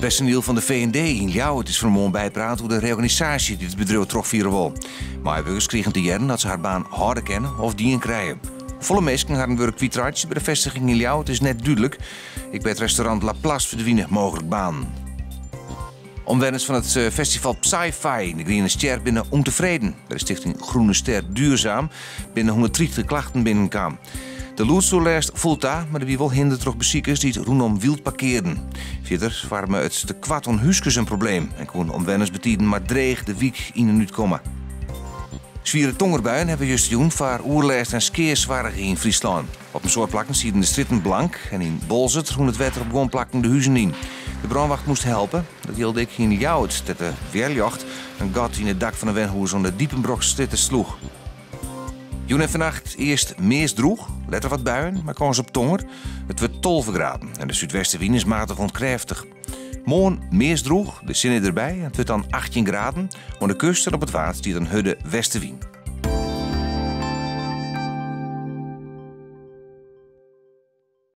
Personiel fan de VND yn Ljouwert is fan 'e moarn bypraat oer de reorganisaasje dy't it bedriuw trochfiere wol. Meiwurkers krigen te hearren dat se har baan hâlde kinne of dien krije. Hoefolle minsken harren wurk kwytreitsje by de festiging yn Ljouwert is net dúdlik. Ek by it restaurant La Place ferdwine mooglik banen. Omwenners fan it festival Psy-Fi yn de Griene Stjer binne ûntefreden. By de stichting Groene Ster Duurzaam binne 130 klachten binnenkaam. De lûdsoerlêst foel ta, mar der wie wol hinder troch besikers dy't rûnom wyld parkearden. Fierder foarme it tekoart oan húskes in probleem en koene omwenners betiden mar dreech de wyk yn en út komme. Swiere tongerbuien hawwe justerjûn foar oerlêst en skea soarge yn Fryslân. Op in soad plakken sieten de strjitten blank en yn Boalsert rûn it wetter op guon plakken de huzen yn. De brânwacht moast helpe. Dat jilde ek yn Ljouwert, dêr't de wjerljocht in gat yn it dak fan in wenhûs oan de Diepenbrockstrjitte sloech. Jûn en fannacht earst meast drûch, letter wat buien, mei kâns op tonger. It wurdt 12 graden en de súdwestewyn is matich oant krêftich. Moarn meast drûch, de sinne derby en it wurdt dan 18 graden. Oan de kust en op it Waad stiet in hurde westewyn.